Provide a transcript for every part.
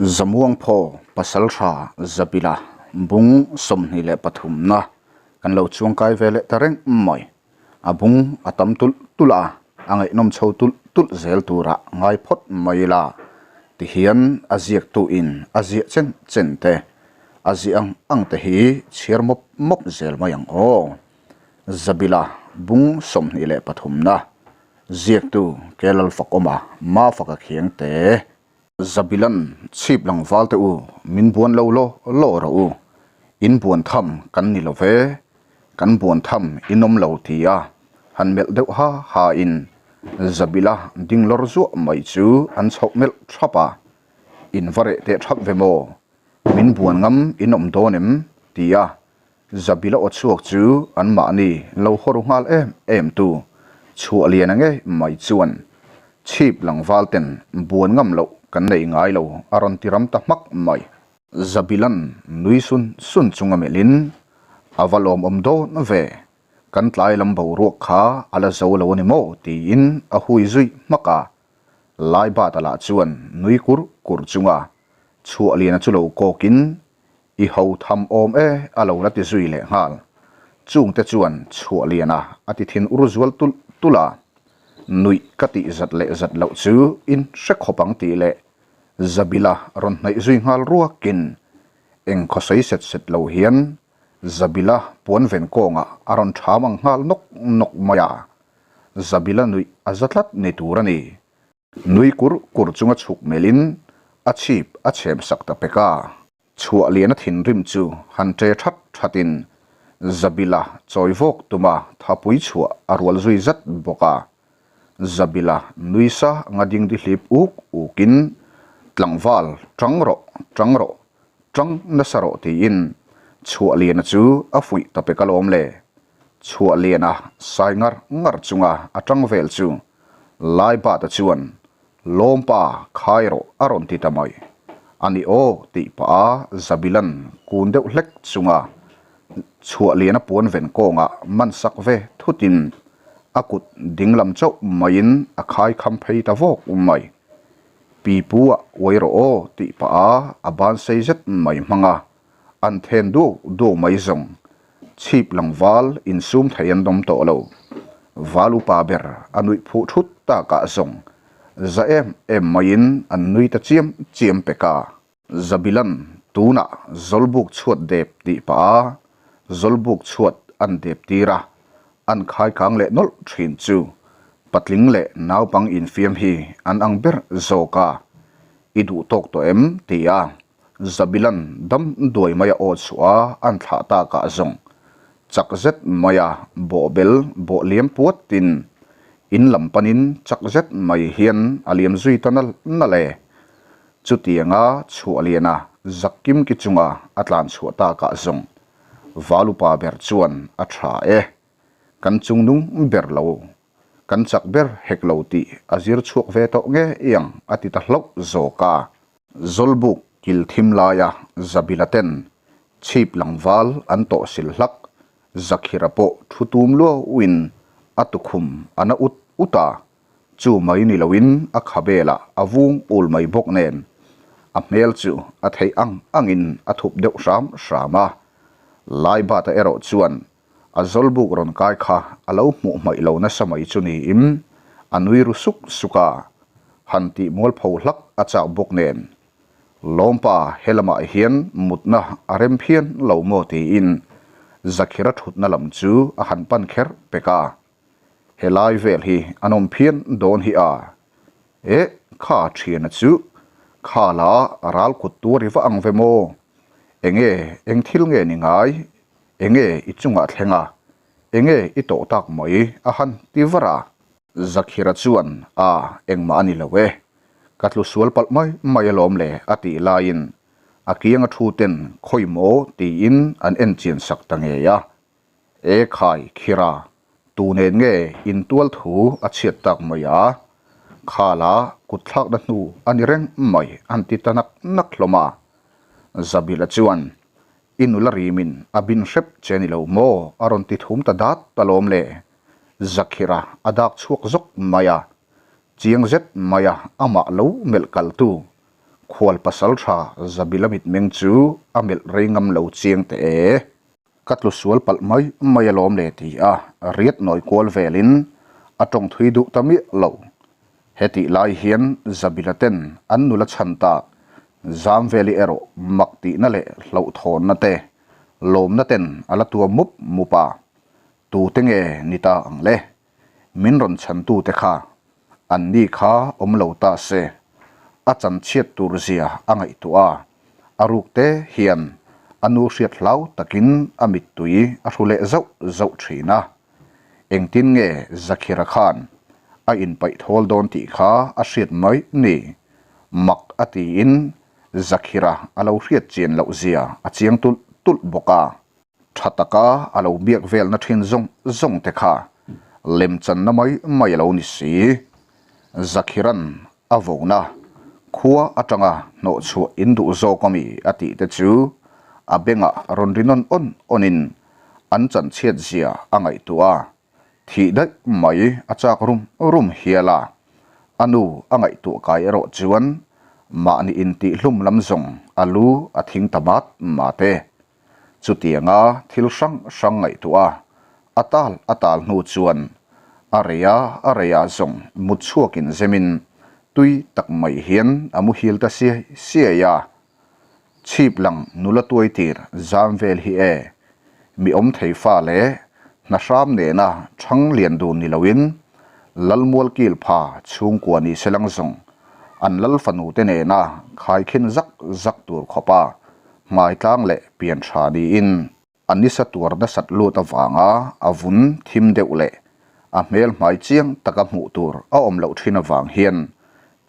Zamuangphaw Pasaltha Zabila bung 23 na kan lo chuangkai ve leh ta reng mai. A bung a tam tulh tulh a, a ngaihnawm chho tulh tulh zel turah ngai phawt mai ila tihian a ziaktuin a ziah chen chen te, a ziah ang ang te hi chhiar mawp mawp zel mai ang aw. Zabila bung 23 na ziaktu Kelalfakawma Mafaka Khiangte. Zabilan chhip lang val te u, min buan lo law law rawh u. In buan tham kan ni lo ve, kan buan tham in awm lo ti a han melh deuh ha ha in Zabila ding lawr zuah mai chu an chhoh melh thap a, In va reh teh thap ve maw, min buan ngam in awm dawn em? ti a Zabila aw chhuak chu anmahni lo hawru nghal em em tu chhuah lian a ngei mai chuan chhip langval ten buan ngam loh kan nei ngai lo a rawn ti ram ta hmak mai. Zabilan nui sun sun chunga melhin a va lawmawm dawn ve, kan tlai lam boruak kha a la zo lo a ni maw tiin a hui zui hmak a, Laibata lah chuan nui kur kur chunga chhuah liana chu lo kawkin I ho tham awm e a lo la ti zui leh nghal. Chungte chuan chhuah lian a a ti thin ur zual tulh tulh a. Nuih ka tih zat leh zat loh chu in hre khawp ang tih leh Zabila rawn hnaih zui nghal ruakin eng khawsawi set set lo hian Zabila puan ven kawngah a rawn ṭham ang nghal nawk nawk mai a. Zabila nuih a za tlat ni tur a ni. Nui kur kur chunga chhuk melhin a chhip a chhem sak ta pek a. Chhuah liana thinrim chu han ṭe that thatin Zabila chawi vawk tuma thapui chhuah a rual zui zat bawk a. Zabila nui sa nga dingdi hlip uk ukin Tlangval ṭang rawh, ṭang rawh, ṭang nasa rawh tiin Chhuah liana chu a fuih ta pek alawm le. Chhuah liana sai ngar ngar chunga a ṭang vel chu Laibata chuan, Lawmpa, khai rawh a rawn ti ta mai. A ni aw tih pah a Zabilan kun deuh hlek chunga chhuah liana puan ven kawngah man sak ve thutin a kut dinglam chauh maiin a khai kham phei ta vawk mai. Pipu ah uai rawh aw tih pah a a ban sei zet mai hmanga an then duau duau mai zawng Chhip langval insum thei an awm tawh lo. Val upa ber a nuih phuh thut takah zawng za em em maiin an nui ta chiam chiam pek a. Zabilan tunah Zawlbuk chhuat dep tih pah a, Zawlbuk chhuat an dep tir a, an khai kang leh nawlh thin chu patling leh naupang infiam hi an ang ber zawk a, I duh tawk tawh em? ti a. Zabilan dam duai mai a aw chhuah a an thlah tak ah zawng chak zet mai a bawhbel bawh liam puat in in lam pan in chak zet mai hian a liam zui ta nal nal e. Chutianga chhuah lian a zak kim ki chunga a tlan chhuah tak ah zawng Valupa ber chuan a tha e. Kan chungnung ber lo. Kan chak ber hek lo tih a zir chhuak ve tawh nge iang a ti ta hlauh zawk a. Zawlbuk kil thim laia Zabila ten chhip langval an tawh sil hlak, Zakhira pawh thu tum luauin a tukhum a na ut ut a, chu mai ni loin a khabelah a vung ul mai bawk nen a hmel chu a theih ang angin a thup deuh hram hram a. Laibata erawh chuan A zawlbuk rawn kai kha a lo hmuh hmaih lo nasa mai chu niin a nui ru suk suk a, han tih mualpho hlak a chak bawk nen. Lawmpa he lamah hian mutna a rem phian lo maw tiin Zakhira thutna lam chu a han pan kher pek a. Helai vel hi a nawm phian dawn hi a. Eh, kha thiana chu kha la ral kut tur i va ang ve maw? Enge, eng thil nge ni ngai? Enge i chungah thleng a? Enge i tawh tak mai? a han ti var a. Zakhira chuan, A, engmah a ni lo e. Ka tlu sual palh mai mai alawm le, a tih laiin a kianga thu ten khawi maw tiin an en chian sak ta ngei a. E khai, Khira, tu nen nge intual thu a chhiat tak mai a? Khala kut thlakna hnu a ni reng mai, an ti ta nak nak hlawm a. Zabila chuan, I nula rimin a bin hrep che ni lo maw? a rawn ti thum ta dat ta lawm le. Zakhira a dak chhuak zawk mai a, chiang zet mai a amah lo melh kaltu. Khual pasalṭha Zabila mitmeng chu a melh rei ngam lo chiang teh e. Ka tlu sual palh mai mai alawm le ti a riat nawi kual velin a tawng thui duh ta miah lo. Hetih lai hian Zabila ten an nula chhan tak Zamveli erawh mak tihna leh hlauhthawnna te lawmna ten a la tuam mup mup a, tute nge ni ta ang le? Min rawn chhantute kha anni kha awm lo ta se, a chanchhiat tur zia a ngaihtuah a, a ruk te hian a nu hriat hlau takin a mittui a hru leh zauh zauh thin a. Engtin nge Zakhira khan a inpaih thawl dawn tih kha a hriat mai ni? Mak a tiin Zakhira a lo hriat chian loh zia a chiang tulh tulh bawk a. Tha taka a lo biak velna thin zawng zawng te kha lemchanna mai mai a lo ni si. Zakhiran a vona khua atanga hnawhchhuah in duh zawk ami a tih te chu a bengah rawn ri nawn awn awnin an chanchhiat zia a ngaihtuah a, thih daih mai a chak rum rum hial a. A nu a ngaihtuah kai erawh chuan mahni intihhlum lam zawng a lu a thing ta mat mat e. Chutianga thil hrang hrang ngaihtuah a, a tal a tal hnu chuan a reia a reia zawng mut chhuakin zemin tui tak mai hian a muhil ta siai siai a. Chhip lang nula tuai tir zam vel hi e, mi awm thei fa leh hna hram nena chhang lian dun ni loin Lalmualkil pha chhungkua ni se lang zawng an lal fanu te nena khaikhin zak zak tur khawpa Hmaitlang leh pian tha niin a nisa tuar nasat lut avanga a vun thim deuh leh a hmel hmai chiang taka hmuh tur a awm loh thin avang hian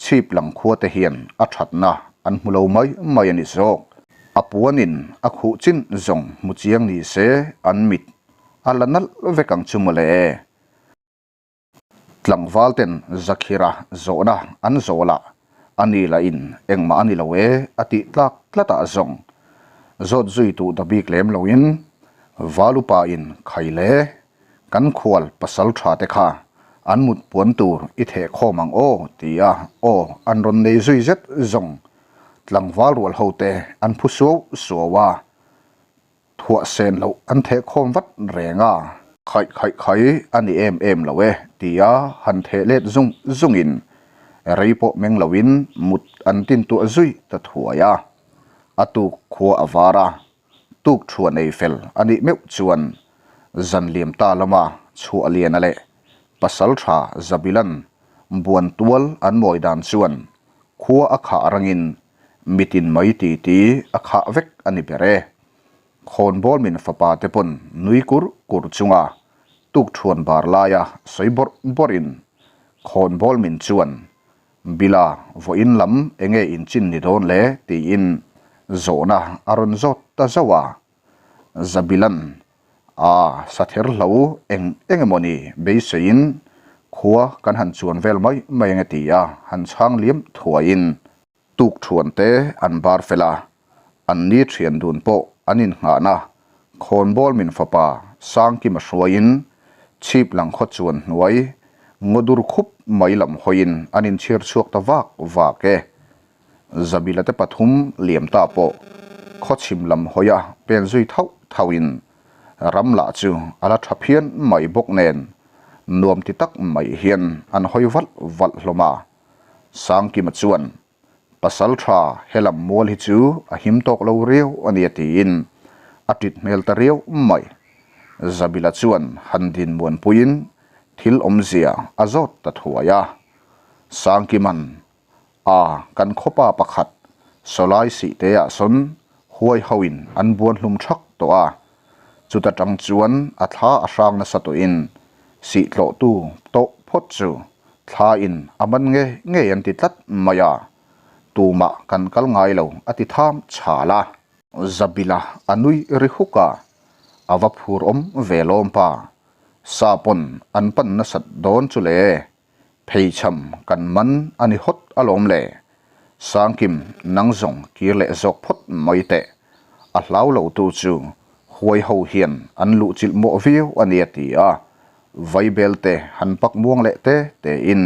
chhip lang khua te hian a thatna an hmu lo mai mai a ni zawk. A puanin a khuh chin zawng hmu chiang ni se an mit a la nalh vek ang chu mawle. Tlangval ten Zakhira zawhna an zawh lah a ni lah in engmah a ni lo e a tih tlak tlat ah zawng zawt zui tuh ta bik lem lo in Valupa in khai le kan khual pasal tha te kha an mut puan tur i theh khawm ang aw ti a aw an rawn nei zui zet zawng tlangval rual ho te an phu suau suau a. Thuah sen loh an theh khawm vat reng a. Khaih khaih khai a ni em em lo e, tia han theh let zung zungin rei pawh meng loin mut an tin tuah zui ta thuai a. A tuk khua a var a, tuk thuah nei fel a nih meuh chuan zan liam ta lama chhuah liana leh pasal tha Zabilan buan tual an mawi dan chuan khua a khah rangin Mitin mai ti ti a khah vek a ni ber e. Khawnbawl min fapa te pawn nui kur kur chunga tuk thuan bar laia sawi bawrh bawrhin khawnbawl min chuan Bila vawiin lam enge inchin ni dawn le tiin zawhna a rawn zawt ta zauh a. Zabilan a sather hlo eng eng emaw ni beiseiin khua kan han chuan vel mai mai ange ti a han chhang liam thuaiin tuk thuan te an bar fel a, an ni thian dun pawh an innghahna khawnbawl min fapa Sangkima hruaiin chhip lang khaw chuan hnuai ngawdur khup mai lam hawiin an inchhir chhuak ta vak vak e. Zabila te pathum liam ta pawh khawchhim lam hawia pen zui thauh thauhin ram lah chu a la tha phian mai bawk nen nuam ti tak mai hian an hawi valh valh hlawm a. Sangkima chuan, Pasal tha helam mual hi chu a him tawk lo riau a nia tiin a tit hmel ta riau mai. Zabila chuan han din muanpuiin thil awmzia a zawt ta thuai a. Sangkiman A, kan khawpa pakhat sawlai sihte ah sawn huai ho in an buan hlum thak tawh a, chuta tang chuan a thla a hrang nasa tawh in sih tlawh tu tawh phawt chu thla in a man nge ngei an ti tlat mai a, tumah kan kal ngai lo a ti tham chhal a. Zabila a nui ri huk a, a va phur awm ve lawm pa, sa pawn an pan nasat dawn chu le. Pheichham kan man a ni hawt alawm le. Sangkim nang zawng kir leh zawk phawt mai teh. A hlau lo tu chu huai ho hian an luh chilh mawh viau a nia ti a, Vaibel te han pak muang leh te tein.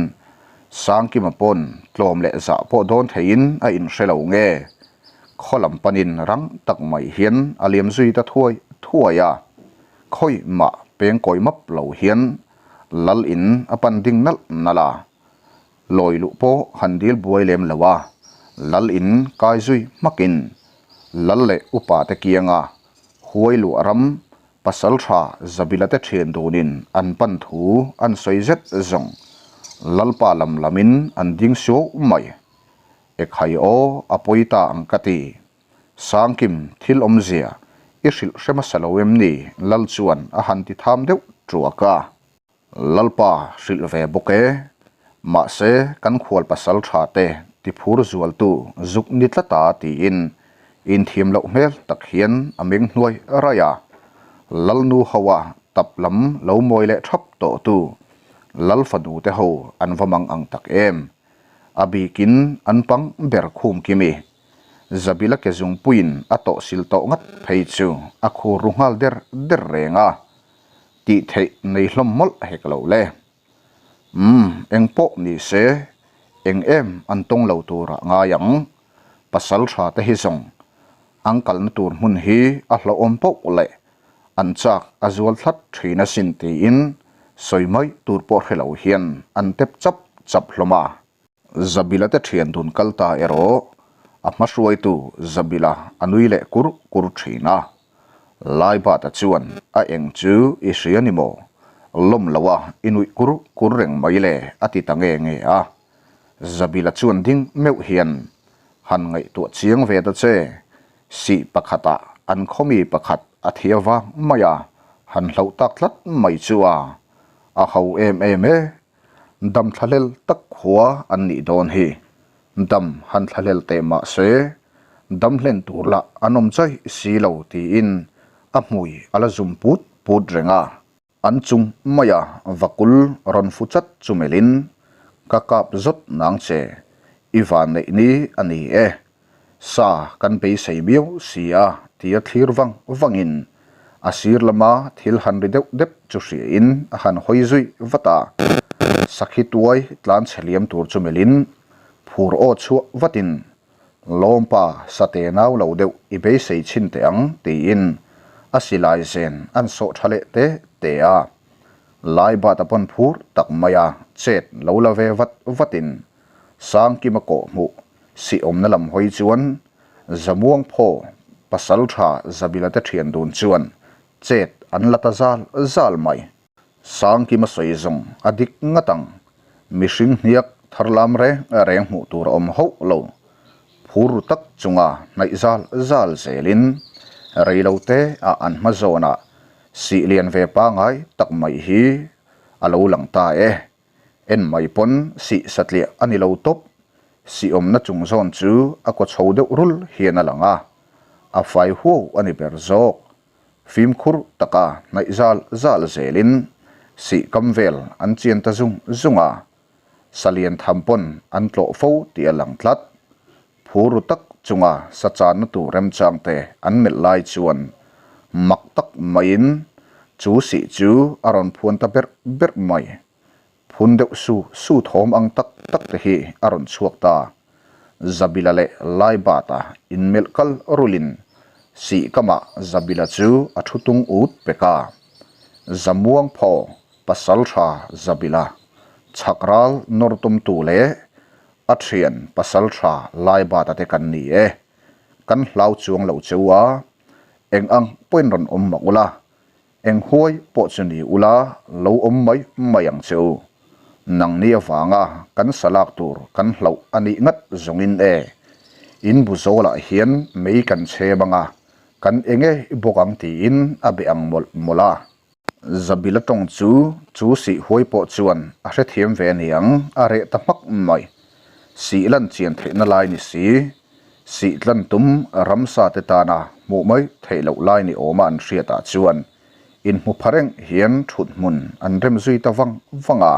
Sangkima pawn tlawm leh zah pawh dawn theiin a inhre lo nge? Khaw lam panin rang tak mai hian a liam zui ta thuai thuai a, khawi mah peng kawi map lo hian Lal in a pan ding nalh nalh a, lawi luh pawh han dil buai lem lo a, Lal in kai zui hmakin Lal leh upa te kianga huai luah ram Pasalṭha Zabila te ṭhian dunin an pan thu an sawi zet zawng Lalpa lam lamin an ding suau mai. Ekhai aw a pawi ta ang ka ti. Sangkim thil awmzia i hrilh hre hmasa lo em ni Lal chuan a han ti tham deuh ṭuak a. Lalpa hrilh ve bawk e. Mahse kan khual pasalṭha te ti phur zualtu zuk ni tlat a tiin inthiam loh hmel tak hian a meng hnuai raih a. Lalnu ho a tap lam lo mawi leh thap tawh tu Lal fanu te ho an va mang ang tak em. A bikin an pang ber khum kimi. Zabila ke zungpuiin a tawh sil tawh ngat phei chu a khur ru nghal der der reng a. Tih theih nei hlawm mawlh hek lo le. Umm, eng pawh ni se, eng em an tawng lo turah ngai ang. Pasal tha te hi zawng an kalna tur hmun hi a hlauhawm poh leh an chak a zual thlat thin asin tiin sawi mai tur pawh hre lo hian an tep chap chap hlawm a. Zabila te thian dun kal ta erawh a hma hruaitu Zabila a nui leh kur kur thin a. Laibata chuan a eng chu i hria ni maw? Lawm lo a i nuih kur kur reng mai le a ti ta nge nge a. Zabila chuan ding meuh hian han ngaihtuah chiang ve ta che, sih pakhatah an khawmi pakhat a thia vang mai a, han hloh tak tlat mai chu a a ho em em e. Dam thlahlel tak khua an nih dawn hi. Dam han thlahlel teh mah se, dam hlen tur lah an awm chaih si lo tiin a hmui a la zum put put reng a. An chung maia vakul rawn fu chat chu melhin, Ka kap zawt nang che, i van neih ni a ni e. Sa kan beisei miau si a tia thlir vang vangin a sir lama thil han ri deuh dep chu hriain a han hawi zui vat a. Sakhi tuai tlan chhe liam tur chu melhin phur aw chhuah vatin Lawmpa sate nau lo deuh i beisei chhin teh ang tiin a silai zen an sawh tha leh te te a. Laibat a pawn phur tak maia chet lo la ve vat vatin Sangkima kawh hmuh si awmna lam hawi chuan Zamuang phaw pasal tha Zabila te thian dun chuan chet an la ta zal zal mai. Sangkima sawi zawng a dik ngat ang, mihring hniak thar lam reng reng hmuh tur a awm hauh lo. Phur ru tak chunga hnaih zal zal zelin reilo te ah an hma zawnah sih lian ve pangai tak mai hi a lo lang ta e. En mai pawn sih satliah a ni lo tawp. Sih awmna chung zawn chu a kaw chho deuh rul hian a lang a, a fai huau a ni ber zawk. Fimkhur taka hnaih zal zal zelin sih kam vel an chian ta zung zung a, salian tham pawn an tlawh fo tih a lang tlat. Phur ru tak chunga sa channa tur remchang te an melh lai chuan mak tak maiin chu sih chu a rawn phuan ta berh berh mai. Phun deuh su su thawm ang tak tak te hi a rawn chhuak ta. Zabila leh Laibata inmelh kal rulin sih kamah Zabila chu a thu tung ut pek a. Zamuang phaw pasaltha Zabila chhak ral nawr tumtu leh A thian pasal tha Laibata te kan ni e. Kan hlau chuang lo cheu a, eng ang pawhin rawn awm mah ula, eng huai pawh chu ni ula lo awm mai mai ang cheu. Nangni avanga kan salak tur kan hlauh a nih ngat zawngin e. In bu zawlah hian mei kan chhem anga, kan enge bawk ang tiin a be ang mawlh mawlh a. Zabila tawng chu chu sih huai pawh chuan a hrethiam ve aniang a reh ta hmak mai. Sih lan chian theihna lai ni si, sih tlan tum ramsa te tana hmuh mai theih loh lai ni awma an hriatah chuan inhmu pha reng hian thut hmun an rem zui ta vang vang a.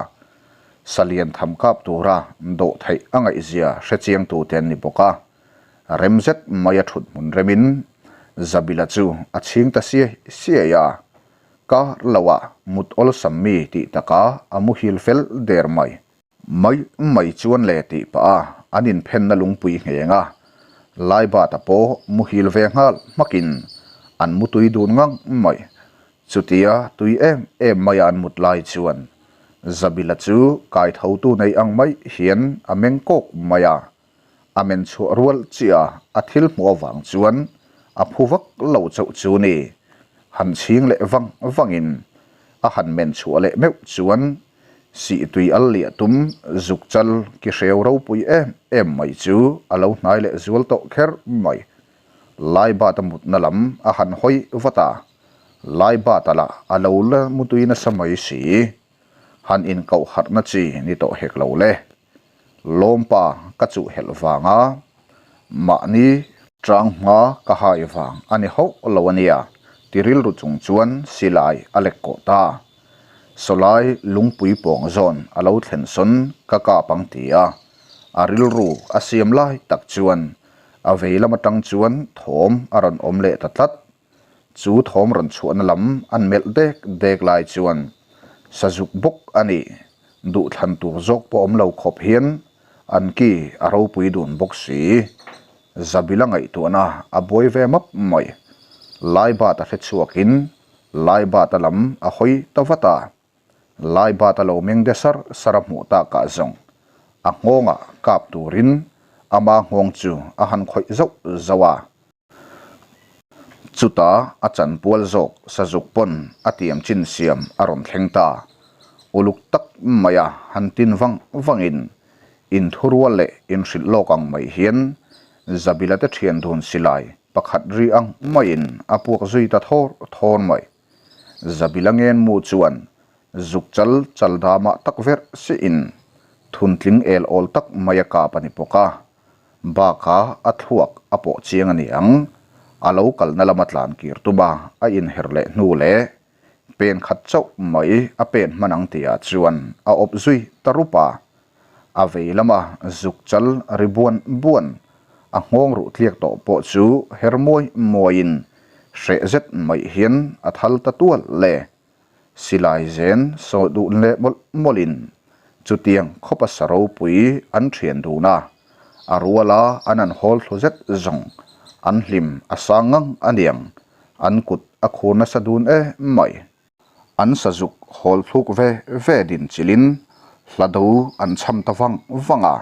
Salian tham kap tura dawh theih a ngaihzia hrechiang tute an ni bawk a. Rem zet mai a thut hmun remin Zabila chu a chhing ta siai siai a, kar loah mut awlsam mi tih takah a muhil fel der mai. Mai mai chuan le tih pah a an inphenna lungpui ngheng a, Laibata pawh muhil ve nghal hmakin an mutui dun ngang mai. Chutia tui em em maia an mut lai chuan Zabila chu kaithotu nei ang mai hian a meng kawk mai a, a men chhuah rual chiah a thil hmuh avang chuan a phu vak lo chauh chu ni. Han chhing leh vang vangin a han men chhuah leh meuh chuan sih tui al liah tum zuk chal ki hreu ropui em em mai chu a lo hnai leh zual tawh kher mai. Laibata mutna lam a han hawi vat a, Laibata lah a lo la mutui nasa mai si. Han inkoh harhna chi ni tawh hek lo le. Lawmpa ka chuh helh vanga mahni tang hma ka hai vang a ni hauh lo a nia ti rilru chung chuan silai a lek kawh ta. Sawlai lungpui pawng zawn a lo thlen sawn ka kap ang ti a, a rilru a siam lai tak chuan a vei lam atang chuan thawm a rawn awm leh ta tlat. Chu thawm rawn chhuahna lam an melh dek dek lai chuan sazuk bawk a nih duhthlan tur zawk pawh awm lo khawp hian an ki a ropui dun bawk si. Zabila ngaihtuahna a buai ve map mai. Laibat a hre chhuakin Laibata lam a hawi ta vat a. Laibat a lo meng de sar sar a hmuh takah zawng a nghawngah kap turin ama nghawng chu a han khawih zauh zauh a. Chutah a chanpual zawk sazuk pawn a tiam chin siam a rawn thleng ta. Uluk tak maia han tin vang vangin inthurual leh inhrilh lawk ang mai hian Zabila te thian dun silai pakhat ri ang maiin a puak zui ta thawr thawr mai. Zabila ngen mu chuan zuk chal chal damah tak verh siin thuntling el awl tak maia kap a ni bawk a. Bakah a thluak a pawh chiang a ni ang, a lo kalna lama tlan kir tum a, a inher leh hnu leh pen khat chauh mai a pen hman ang tihah chuan a awp zui ta rup a. A vei lama zuk chal ri buan buan a nghawng ruh tliak tawh pawh chu her muai muaiin hreh zet mai hian a thal ta tual le. Silai zen sawi duh leh mawlh mawlhin chutiang khawpa sa ropui an thian dun a, a ruala an an hawl thlu zet zawng an hlim a sang ngang a niang, an kut a khur nasa dun em mai. An sazuk hawl thluk ve ve din chilhin hla do an cham ta vang vang a,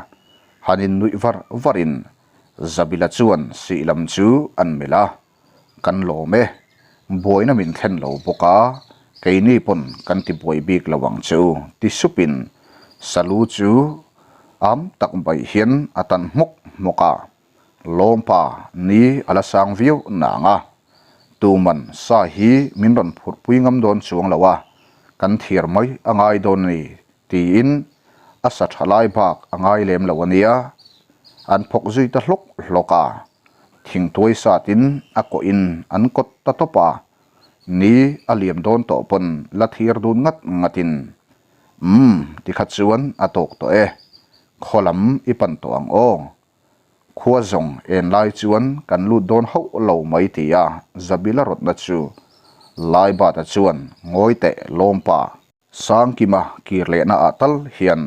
han innuih var varin Zabila chuan sih lam chu an melh a. Kan lawm e, buaina min thlen lo bawk a, keini pawn kan ti buai bik lo ang che u, ti supin Salu chu am tak mai hian a tan hmawk hmawk a, lawmpa ni a la sang viau nang a, tuman sa hi min rawn phurhpui ngam dawn chuang lo a, kan thiar mai a ngai dawn a ni, tiin a sa tha lai bak a ngai lem lo a nia, an phawk zui ta hlawk hlawk a. Thingtuai satin a kawhin an kawt ta tawp a, ni a liam dawn tawh pawn la thir dun ngat ngatin, Umm, tikha chuan a tawk tawh e, khaw lam i pan tawh ang aw. Khua zawng en lai chuan kan lut dawn hauh lo mai ti a Zabila rawtna chu Laibata chuan ngawi teh lawmpa. Sangkima kir lehna ah tal hian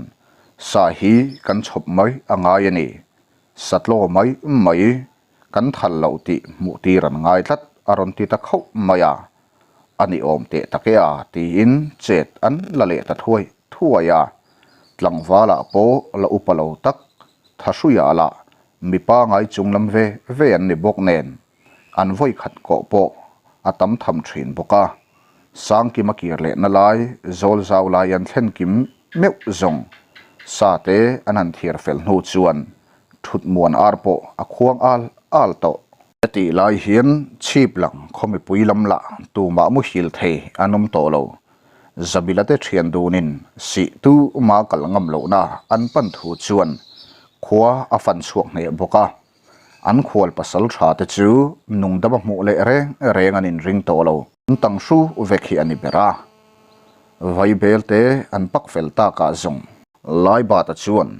sa hi kan chhawp mai a ngai a ni. Satlaw mai mai kan thal loh tih hmuh tir an ngai tlat a rawn ti ta khauh mai a. A ni awm teh tak e a tiin chet an la leh ta thuai thuai a. Tlangval ah pawh la upa lo tak Thahruiah lah mipa ngai chung lam ve ve an ni bawk nen An vawi khat kawh pawh a tam tham thin bawk a, Sangkima kir lehna lai zawl zau lai an thlen kim meuh zawng sa te an han thiar fel hnu chuan thut muan ar pawh a khuang al al tawh. Hetih lai hian chhip lang khaw mipui lam lah tumah muhil thei an awm tawh lo. Zabila te thian dunin sih tu ma kal ngam lohna an pan thu chuan khua a fan chhuak hneh bawk a. An khual pasal tha te chu nungdam a hmuh leh reng reng an inring tawh lo. An tang hru vek hi a ni ber a, Vaibel te an pak fel takah zawng. Laibata chuan,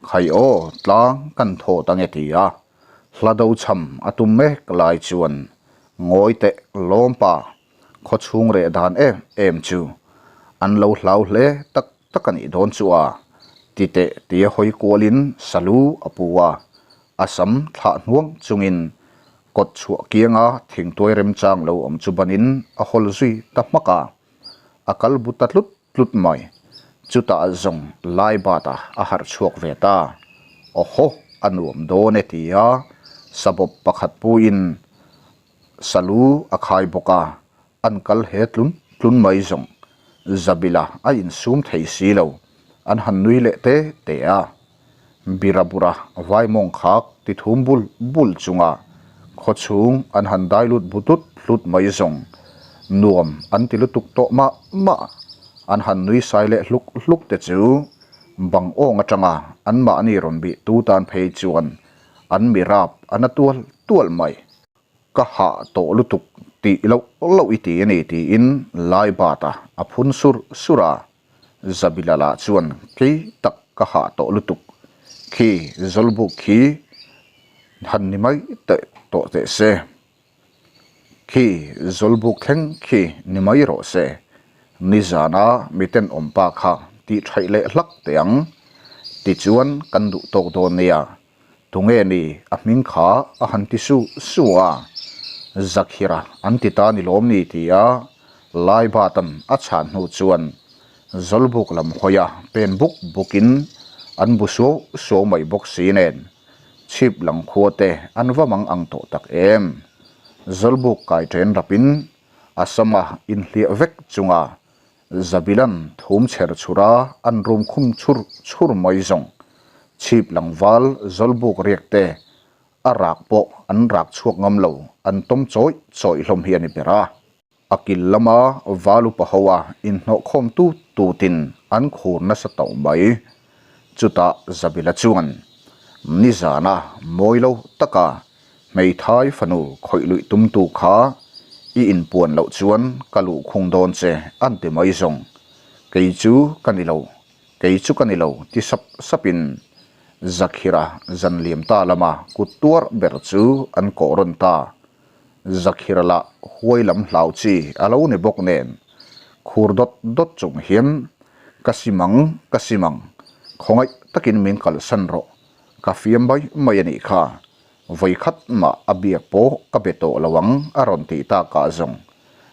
Khai aw, tlang kan thaw ta nge ti a, hla do cham a tum mek lai chuan ngawi teh lawmpa khaw chhung reh dan em em chu an lo hlau hle tak tak a nih dawn chu a. Ti teh tia hawi kualin salu a pu a, a sam thlah hnuang chungin kawt chhuah kianga thingtuai remchang lo awm chu banin a hawl zui ta hmak a, a kal bu ta tlut tlut mai. Chutah zawng Laibata a harh chhuak ve ta. Awhaw, a nuam dawn e tia sabawp pakhat puin salu a khai bawk a, an kal he tlun tlun mai zawng. Zabila a insum thei si lo, an han nui leh te te a. Birabura vai mawng khak ti thum bul bul chunga khaw chhung an han dai lut bu tlut tlut mai zawng nuam an ti lutuk tawh mah mah. An han nui sai leh hluk hluk te chu bang awng atanga anmahni rawn bih tu tan phei chuan an mi rap a na tual tual mai. Ka hah tawh lutuk tih loh loh i ti a ni tiin Laibata a phun sur sur a. Zabilala chuan kei tak ka hah tawh lutuk khi Zawlbuk khi han ni mai teh tawh teh se, khi Zawlbuk thleng khi ni mai rawh se, nizana miten awmpa kha tih thaih leh hlak teh ang, tichuan kan duh tawk dawn nia. Tunge ni a hming kha a han ti su su a, Zakhira an ti ta ni lawm ni tia Laibatan a chhan hnu chuan Zawlbuk lam hawia pen buk bukin an bu suau suau mai bawk si nen chhip lang khua te an va mang ang tawh tak em. Zawlbuk kai ṭen rapin a sama inhliah vek chunga Zabilan thum chher chhura an rum khum chhur chhur mai zawng. Chhip langval Zawlbuk riak te a rak pawh an rak chhuak ngam lo, an tawm chawih chawih hlawm hi a ni ber a. A kil lama val upa ho a inhnawh khawm tut tutin an khur nasa tawh mai. Chutah Zabila chuan nizana mawi lo taka Hmeithai fanu khawih luih tumtu kha i inpuan loh chuan ka luh khung dawn che an ti mai zawng. Kei chu ka ni lo, kei chu ka ni lo ti sap sapin Zakhira zan liam ta lama kut tuar ber chu an kawh rawn ta. Zakhira lah huai lam hlau chi a lo ni bawk nen khur dawt dawt chung hian ka sim ang, ka sim ang, khawngaih takin min kalsan rawh, ka fiam mai mai a nih kha. Vawikhat mah a biak pawh ka be tawh lo ang a rawn tih takah zawng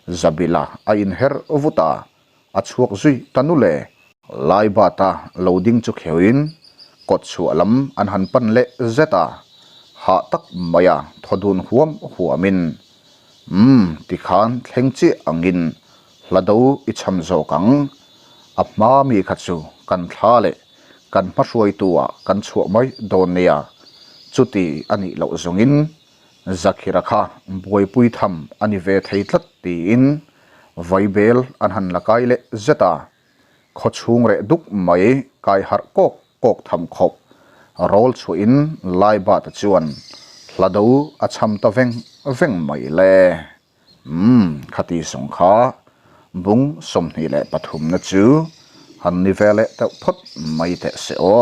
Zabila a inher vut a, a chhuak zui ta nule. Laibata lo ding chu kheuhin kawt chhuah lam an han pan leh zet a, hah tak maia thaw dun huam huamin, Umm, tikhan thleng chiah angin hla do i cham zawk ang. A hma mi kha chu kan thla leh kan hmahruaitu-ah kan chhuah mai dawn nia, chuti a nih loh zawngin Zakhira kha buaipui tham a ni ve thei tlat tiin vaibel an han la kai leh zet a, khaw chhung reh duk mai kai harh kawk kawk tham khawp rawl chhuahin Laibata chuan hla do a cham ta veng veng mai le. Umm, khati sawng kha bung 23 na chu han ni ve leh deuh phawt mai teh se aw.